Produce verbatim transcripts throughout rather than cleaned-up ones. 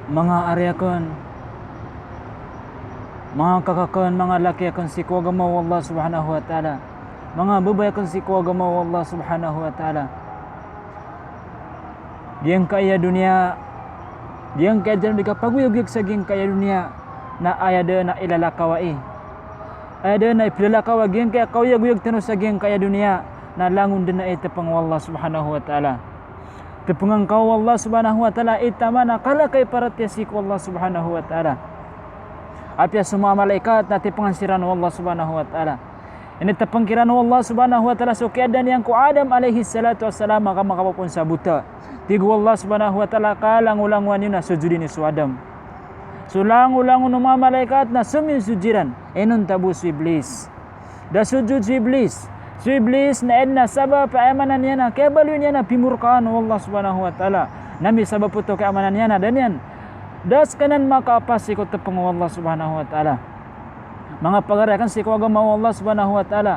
Manga ari akn, manga kaka akn, manga laki akn sii ko agama o Allah Subhanahu wa Ta'ala, manga babay akn sii ko agama o Allah Subhanahu wa Ta'ala. Giyangkaya doniya, giyangkaya doniya di kapagoyagoyag sa giyangkaya doniya, na aya dn a ilalakaw ai. Aya dn a ipilalakaw a giyangkaya kaoyagoyag tano sa giyangkaya doniya, na langon dn ai tpng o Allah Subhanahu wa Ta'ala. Tpngan ka o Allah Subhanahu wa Ta'ala i taman a kala ka iparatiyaya sii ko Allah Subhanahu wa Ta'ala. Apiya so manga malaikat na tpngan siran o Allah Subhanahu wa Ta'ala. Initpng kiran o Allah Subhanahu wa Ta'ala so kiyaadn iyan ko Adam alayhis salatu wassalam a ka makapopoon sa bota. Tig o Allah Subhanahu wa Ta'ala, ka langolangowan iyo na sojodi niyo so Adam. So langolangon o manga malaikat na somiyosojod iran. Inonta bo so Iblis. Da sojod so Iblis. So Iblis na aya dn a sabap a aya maana niyan na kiyabaloy niyan a pimorkaan o Allah Subhanahu wa Ta'ala. Na misabap oto ka aya maana niyan na da niyan, da skaniyan makaapa sii ko tpng o Allah Subhanahu wa Ta'ala. Manga pagari akn sii ko agama o Allah Subhanahu wa Ta'ala.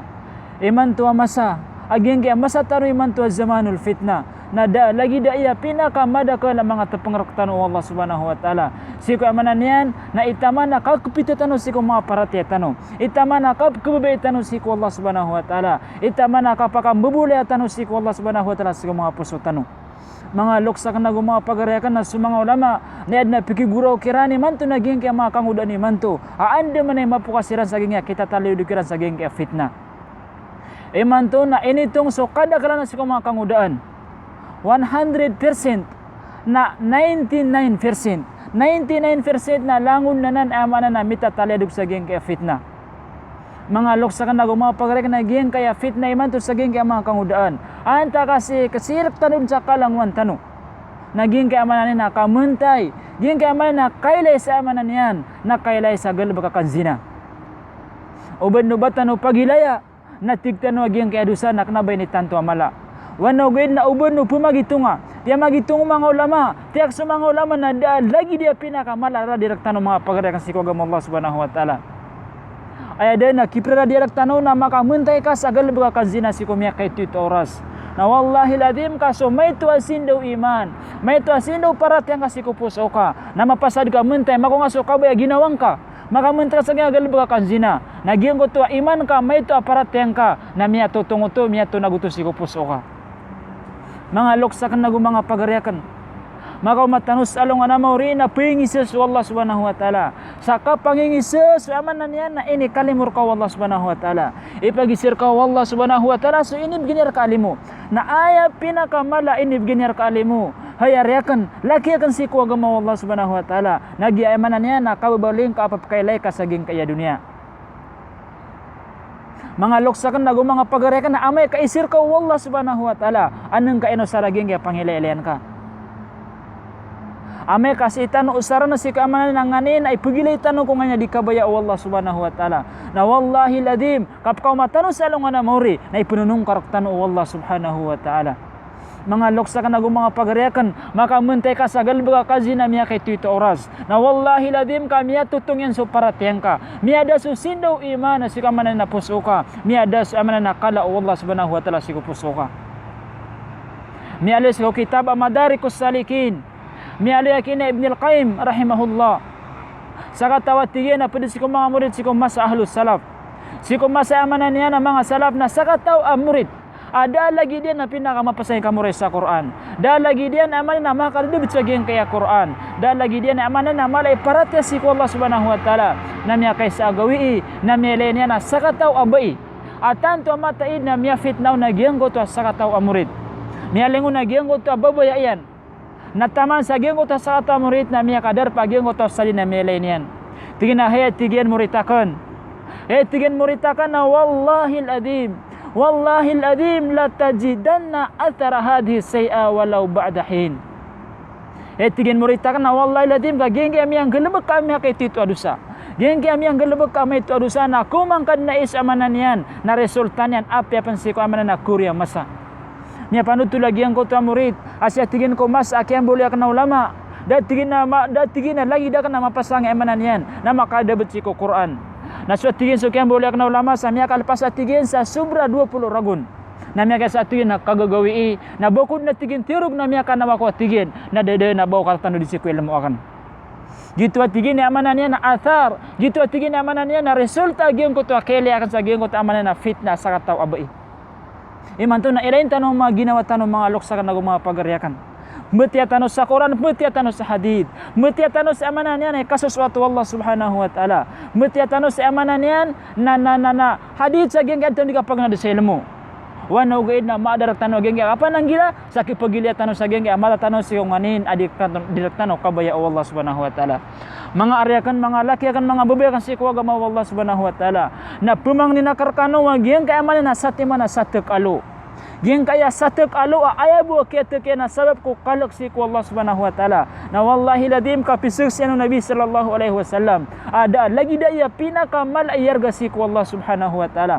Imanto a masa, a giyangkaya masa tano imanto a zamanul fitnah. Na da lagid aya pinakamadakel a manga tpng rktano o Allah Subhanahu wa Ta'ala. Sii ko aya maana niyan, na i taman a kakpita tano sii ko manga paratiyaya tano. I taman a kapkhababai tano sii ko Allah Subhanahu wa Ta'ala. I taman a kapakambobolaya tano sii ko Allah Subhanahu wa Ta'ala sii ko manga poso tano. Manga loks akn ago manga pagari akn na so manga ulama, na aya dn a pikigoraok iran imanto na giyangkaya manga kangodaan imanto. A anda man i mapokas iran sa giyangkaya kitataliyod kiran sa giyangkaya fitnah. Imanto na initong so kadaklan sii ko manga kangodaan. One hundred percent na ninety-nine percent. Ninety-nine percent na langon anan a aya maana na mitataliyad sa giyangkaya fitnah. Manga loks akn ago manga pagari akn na giyangkaya fitnah imanto sa giyangkaya manga kangodaan. Antaa ka sii, sii rktano dn sa kalangowan tano. Na giyangkaya aya maana niyan na kamentay. Giyangkaya aya maana niyan na kailay sa aya maana niyan. Na kailay sa galbk a kanzina. O ba dn o ba tano pagilaya. Na tig tano a giyangkaya dosa na kna ba initanto a mala. Oway na ogaid na o ba dn o pmagitonga. Piyamagitonga o manga ulama. Tiyak so manga ulama na da lagid aya pinakamala a rad i rktano manga pagari akn sii ko agama o Allah Subhanahu wa Ta'ala. Aya dn a kiprarad i rktano na makamentay ka sa galbk a kanzina sii ko miyakaitoito a oras. Na wallahil adhim ka so maito a sindaw iman, maito a sindaw paratiyaya ngka sii ko poso ka, na mapasad ka mentay, makaonga so kabaya ginawa ngka. Makamentay ka sa giyangkaya galbk a kanzina. Na giyangkoto a iman ka, maito a paratiyaya ngka, na miyatotong oto, miyatonag oto sii ko poso ka. Manga loks akn ago manga pagari akn. Makaoma tano sa alongan a maori na pangingisa so Allah Subhanahu wa Ta'ala. Sa kapangingisa so aya maana niyan na inikalimo rka o Allah Subhanahu wa Ta'ala. Ipagisi rka o Allah Subhanahu wa Ta'ala so inibgay niyan rka a limo. Na aya pinakamala a inibgay niyan rka a limo. Hay ari akn, laki akn sii ko agama o Allah Subhanahu wa Ta'ala. Na giya aya maana niyan na kababaloy ngka a pphakailay ka sa giyangkaya doniya. Manga loks akn ago manga pagari akn na amay ka isi rka o Allah Subhanahu wa Ta'ala, anengka inosar a giyangkaya pangilaylayan ka. Amay ka sii tano osarn sii ko aya maana niyan na nganin a ipagilay tano ko nganin a di kabaya o Allah Subhanahu wa Ta'ala. Na wallahil adhim, kapkaoma tano sa alongan a maori, na ipnonongka rktano o Allah Subhanahu wa Ta'ala. Manga loks akn ago manga pagari akn, makamentay ka sa galbk a kanzina miyakaitoito a oras. Na wallahil adhim ka miyatotong iyan so paratiyaya ngka. Miyada so sindaw iman sii ko aya maana niyan a poso ka. Miyada so aya maana niyan a kala o Allah Subhanahu wa Ta'ala sii ko poso ka. Miyaaloy sii ko kitab a Madarikus Salikin. Miyaaloy a ki Ibnul Qayyim rahimahullah. Sakataw a tig iyan a pd sii ko manga morid sii ko masa a ahlus salaf. Sii ko masa a aya maana niyan a manga salaf na sakataw a morid a da lagid iyan a pinakamapasang i kamoray sa Qur'an. Da lagid iyan a aya maana niyan a makadadabet sa giyangkaya Qur'an. Da lagid iyan a aya maana niyan a mala i paratiyaya sii ko Allah Subhanahu wa Ta'ala. Na miyakaisa a gawii, na miyailay niyan a sakataw a bai a tanto a mataid na miyafitna on a giyangkoto a sakataw a morid. Miyailay on a giyangkoto a babaya iyan. Na taman sa giyangkoto a sakataw a morid na miyakadarpa a giyangkoto a salin a miyailay niyan. Tig iyan a, "Hay," tig iyan, "morid akn. Hay," tig iyan, "morid akn, na wallahil adhim, wallahil adhim la tajidanna athara hadhihi shay'a walaw ba'da hin." Hay, tig iyan, "Morid akn, na wallahil adhim ka giyangkaya miyanggalbk ka a miyakaitoito a dosa. Giyangkaya miyanggalbk ka a maito a dosa na komangkad na isa aya maana niyan na resulta niyan apiya pn sii ko aya maana niyan a kori a masa." Miyapanotol a giyangkoto a morid a sii, tig iyan, ko masa a kiyambaloy akn a ulama. Da, tig iyan, a ma-, da, tig iyan, a lagid akn a mapasang aya maana niyan na makadadabet sii ko Qur'an. Na so, tig iyan, so kiyambaloy akn a ulama sa miyakalpas, a tig iyan, sa sobra dowa polo ragon. Na miyakaisa, tig iyan, a kagagawii, na bokod na, tig iyan, tiyorog na miyakanawa ko, a tig iyan, na da dn a ba o katatanodan sii ko ilmo akn. Giyoto a tig iyan a aya maana niyan na athar, giyoto a tig iyan a aya maana niyan na resulta a giyangkoto a kailay akn sa giyangkoto a aya maana niyan na fitnah a sakataw a bai. Imanto na ilay tano a manga ginawa tano, manga loks akn ago manga pagari akn. Mbatiya tano sa Qur'an, mbatiya tano sa hadith, mbatiya tano sa aya maana niyan na ikasosoat o Allah subhanahu wa ta'ala, mbatiya tano sa aya maana niyan na, na, na, na hadith sa giyangkai a di tano di kapagnad sa ilmo. Oway na ogaid na maadar tano a giyangkai a kapananggila sa kipagilaya tano sa giyangkai a mata tano sii ko nganin a di tano, di tano kabaya o Allah subhanahu wa ta'ala. Manga ari akn, manga laki akn, manga babay akn sii ko agama o Allah subhanahu wa ta'ala, na pmangnin akn rkano a giyangkai a aya maana niyan na satiman a satk a lo. Giyangkai a satk a lo a aya bo a kiyatk iyan na sabap ko kalk sii ko Allah subhanahu wa ta'ala. Na wallahil adhim ka pizaksian o Nabi sallallahu alaihi wasallam a da a lagid aya a pinakamala i arga sii ko Allah subhanahu wa ta'ala.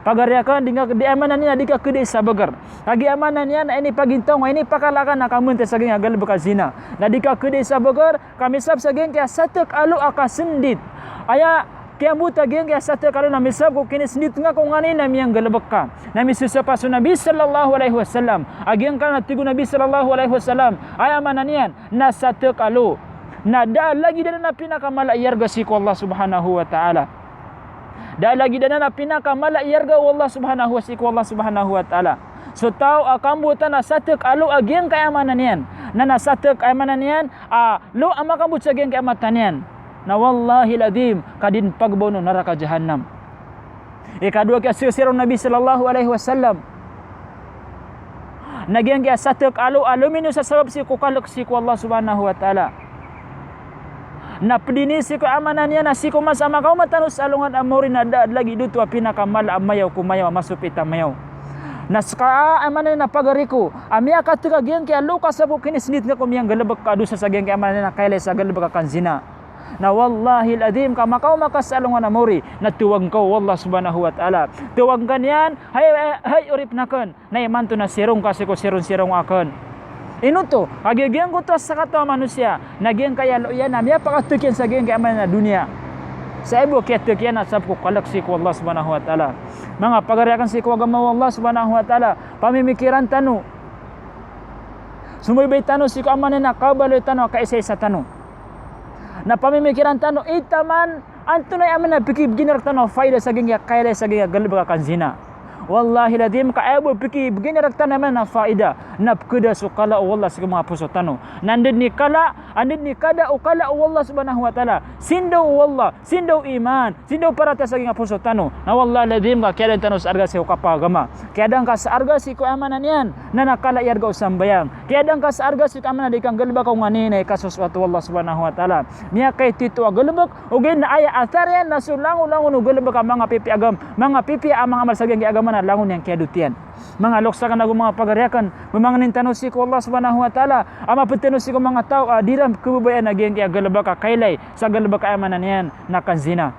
Pagari akn, di nga, di aya maana niyan na di ka kdai sa bgr. Kagiya aya maana niyan na inipagintaw ngka, inipakalk akn a kamantayan sa giyangkai a galbk a zina. Na di ka kdai sa bgr, ka misabap sa giyangkai a satk a lo a kasndit. Aya kiyambota giyangkai a satk a lo na misabap ko kinisndit ngka ko nganin a miyanggalbk ka. Na misosapa so Nabi sallallahu alaihi wasallam a giyangkanan a tig o Nabi sallallahu alaihi wasallam a aya maana niyan na satk a lo na da a lagid anan a pinakamala i arga sii ko Allah subhanahu wa ta'ala. Da a lagid anan a pinakamala i arga o Allah subhanahu wa, sii ko Allah subhanahu wa ta'ala. So taw a kambotan a satk a lo a giyangkai a aya maana niyan na, na satk a aya maana niyan a lo a makambot sa giyangkai a mata niyan, na wallahil adhim ka dii pagbaw o naraka jahannam. Ikadowa a kiyasosoat o Nabi sallallahu alaihi wasallam na giyangkai a satk a lo a luminos a sabap sii ko kalk sii ko Allah subhanahu wa ta'ala. Na pd ini sii ko aya maana niyan na sii ko masa a makaoma tano sa alongan a mawri na da a lagid oto a pinakamala a mayaw ko mayaw a masopit a mayaw. Na ska a aya maana niyan na pagari ko a miyakatk a giyangkai a lo ka sabap ko kinisndit ngka ko miyanggalbk ka a dosa sa giyangkai a aya maana niyan na kailay sa galbk akn zina. Na wallahil adhim ka makaoma ka sa alongan a mawri na tawag ngka o Allah subhanahu wa ta'ala. Tawag ngka niyan, hay, hay, hay oripn akn. Na imanto na sirong ka sii ko siron-sirong akn. Ino oto? Kagiya giyangkoto a sakataw a manosiya na giyangkai a lo iyan na miyapakatk iyan sa giyangkai a aya maana niyan na doniya. Sa aya bo a kiyatk iyan na sabap ko kalk sii ko Allah subhanahu wa ta'ala. Manga pagari akn sii ko agama o Allah subhanahu wa ta'ala, pamimikiran tano. Somoybay tano sii ko aya maana niyan na kabaloy tano a kaisaisa tano. Na pamimikiran tano i taman antonaa i aya maana niyan na pikibgay rktano a faida sa giyangkai a kailay sa giyangkai a galbk akn zina. Wallahil adhim ka aya bo pikibgay rktano a aya maana niyan na faida na pkada so kala o Allah sii ko manga poso tano. Na anda dn i kala, anda dn i kada o kala o Allah subhanahu wa ta'ala, sindaw o Allah, sindaw iman, sindaw paratiyaya sa giyangkai a poso tano. Na wallahil adhim ka kiyadaan tano sa arga sii ko kapagama. Kiyadaan ka sa arga sii ko aya maana niyan na, na kala i arga o sambayang. Kiyadaan ka sa arga sii ko aya maana niyan na di kanggalbka ko nganin a ikasosoat o Allah subhanahu wa ta'ala. Miyakaitito a galbk, ogaid na aya athar iyan na so langon-langon o galbk a manga pipiya agam, manga pipiya a manga amal sa giyangkai a agama na langon iyan kiyadot iyan. Manga loks akn ago manga pagari akn, pmangnin tano sii ko Allah subhanahu wa ta'ala a mapd tano sii ko manga taw a di iran kababayaan a giyangkai a galbk a kailay sa galbk a aya maana niyan na kanzina.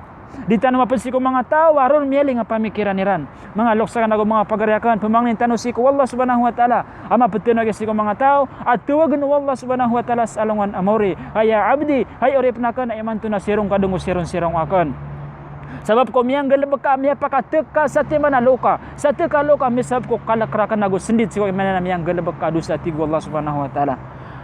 Di tano mapd sii ko manga taw a ron miyaling a pamikiran iran. Manga loks akn ago manga pagari akn, pmangnin tano sii ko Allah subhanahu wa ta'ala a mapd tano giya sii ko manga taw a tawagn o Allah subhanahu wa ta'ala sa alongan a mawri a, "Ya abdi, hay oripn akn, a imanto na sirong ka dn ko siron-sirong akn." Sabap ko miyanggalbk ka, miyapakatk ka satiman a lo ka, satk a lo ka, misabap ko kalk rakn ago sndit sii ko aya maana niyan na miyanggalbk ka a dosa, tig o Allah subhanahu wa ta'ala.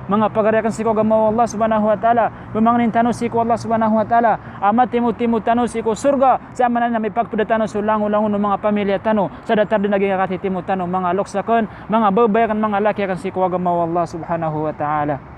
Manga pagari akn sii ko agama o Allah subhanahu wa ta'ala, pmangnin tano sii ko Allah subhanahu wa ta'ala a matimotimo tano sii ko sorga sa aya maana niyan na mipakpda tano so langon-langon o manga pamilya tano sa datar dn a giyangkai a katitimo tano, manga loks akn, manga babay akn, manga laki akn sii ko agama o Allah subhanahu wa ta'ala.